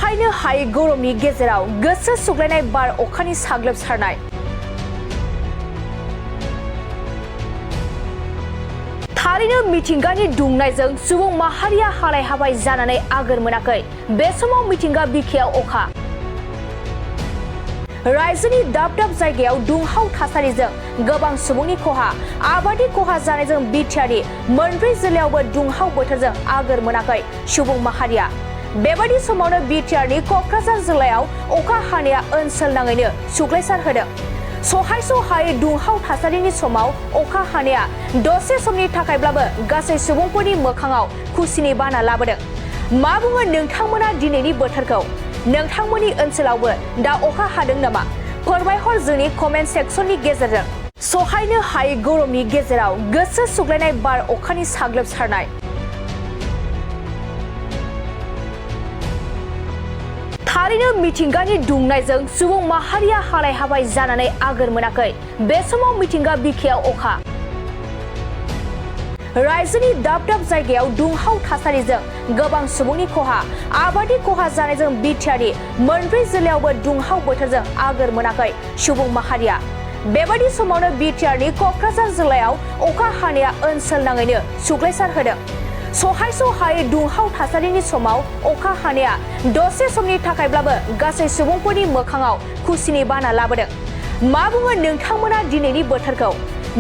सहायनो हायै गरमनि गेजेराव गोसो सुग्लायनाय बार अखानि साग्लोबसारनाय। थारैनो मिथिंगानि दुंनायजों सुबुं माहारिया हालाय हाबाय जानानै आगोर मोनाखै। बे समाव मिथिंगा बिखायाव अखा। रायजोनि दाब दाब जायगायाव दुंहाव थासारिजों गोबां सुबुंनि खहा, आबादनि खहा जानायजों बिटिआरनि मोनब्रै जिल्लायावबो दुंहाव बोथोरजों आगोर मोनाखै सुबुं माहारिया। बेबादि समावनो बिटिआरनि क'क्राझार जिल्लायाव अखा हानाया ओनसोल नाङैनो सुग्लायसार होदों। सहायस' हायै दुंहाव थासारिनि समाव अखा हानाया दसे समनि थाखायब्लाबो गासै सुबुंफोरनि मोखाङाव खुसिनि बाना लाबोदों। मा बुङो नोंथांमोना दिनैनि बोथोरखौ? नोंथांमोननि ओनसोलावबो दा अखा हादों नामा? फोरमायहर जोंनि कमेन्ट सेक्सननि गेजेरजों। सहायनो हायै गरमनि गेजेराव गोसो सुग्लायनाय बार अखानि साग्लोबसारनाय। थारैनो मिथिंगानि दुंनायजों सुबुं माहारिया हालाय हाबाय जानानै आगोर मोनाखै। बे समाव मिथिंगा बिखायाव अखा। रायजोनि दाब दाब जायगायाव दुंहाव थासारिजों गोबां सुबुंनि खहा, आबादनि खहा जानायजों बिटिआरनि मोनब्रै जिल्लायावबो दुंहाव बोथोरजों आगोर मोनाखै सुबुं माहारिया। बेबादि समावनो बिटिआरनि क'क्राझार जिल्लायाव अखा हानाया ओनसोल नाङैनो सुग्लायसार होदों। सहायस' हायै दुंहाव थासारिनि समाव अखा हानाया दसे समनि थाखायब्लाबो गासै सुबुंफोरनि मोखाङाव खुसिनि बाना लाबोदों। मा बुङो नोंथांमोना दिनैनि बोथोरखौ?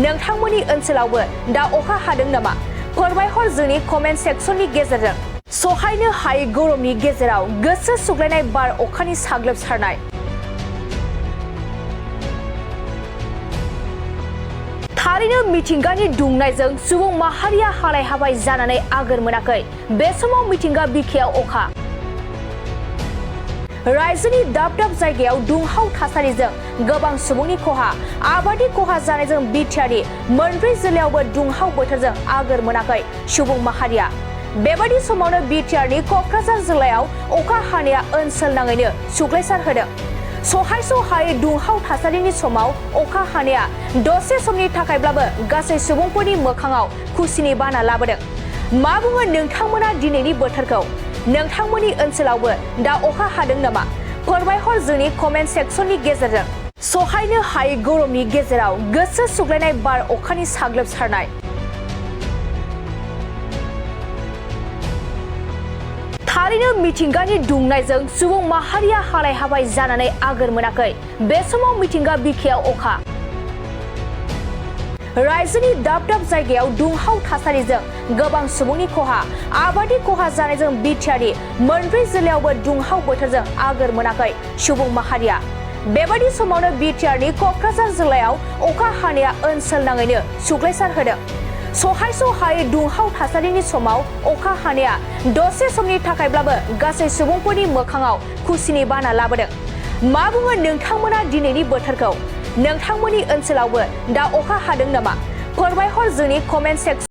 नोंथांमोननि ओनसोलावबो दा अखा हादों नामा? फोरमायहर जोंनि कमेन्ट सेक्सननि गेजेरजों। सहायनो हायै गरमनि गेजेराव गोसो सुग्लायनाय बार अखानि साग्लोबसारनाय। थारैनो मिथिंगानि दुंनायजों सुबुं माहारिया हालाय हाबाय जानानै आगोर मोनाखै। बे समाव मिथिंगा बिखायाव अखा। रायजोनि दाब दाब जायगायाव दुंहाव थासारिजों गोबां सुबुंनि खहा, आबादनि खहा जानायजों बिटिआरनि मोनब्रै जिल्लायावबो दुंहाव बोथोरजों आगोर मोनाखै सुबुं माहारिया। बेबादि समावनो बिटिआरनि क'क्राझार जिल्लायाव अखा हानाया ओनसोल नाङैनो सुग्लायसार होदों। सहायस' हायै दुंहाव थासारिनि समाव अखा हानाया दसे समनि थाखायब्लाबो गासै सुबुंफोरनि मोखाङाव खुसिनि बाना लाबोदों। मा बुङो नोंथांमोना दिनैनि बोथोरखौ? नोंथांमोननि ओनसोलावबो दा अखा हादों नामा? फोरमायहर जोंनि कमेन्ट सेक्सननि गेजेरजों। सहायनो हायै गरमनि गेजेराव गोसो सुग्लायनाय बार अखानि साग्लोबसारनाय। थारैनो मिथिंगानि दुंनायजों सुबुं माहारिया हालाय हाबाय जानानै आगोर मोनाखै। बे समाव मिथिंगा बिखायाव अखा। रायजोनि दाब दाब जायगायाव दुंहाव थासारिजों गोबां सुबुंनि खहा, आबादनि खहा जानायजों बिटिआरनि मोनब्रै जिल्लायावबो दुंहाव बोथोरजों आगोर मोनाखै सुबुं माहारिया। बेबादि समावनो बिटिआरनि क'क्राझार जिल्लायाव अखा हानाया ओनसोल नाङैनो सुग्लायसार होदों। सहायस' हायै दुंहाव थासारिनि समाव अखा हानाया दसे समनि थाखायब्लाबो गासै सुबुंफोरनि मोखाङाव खुसिनि बाना लाबोदों। मा बुङो नोंथांमोना दिनैनि बोथोरखौ? नोंथांमोननि ओनसोलावबो दा अखा हादों नामा? फोरमायहर जोंनि कमेन्ट सेक्सन।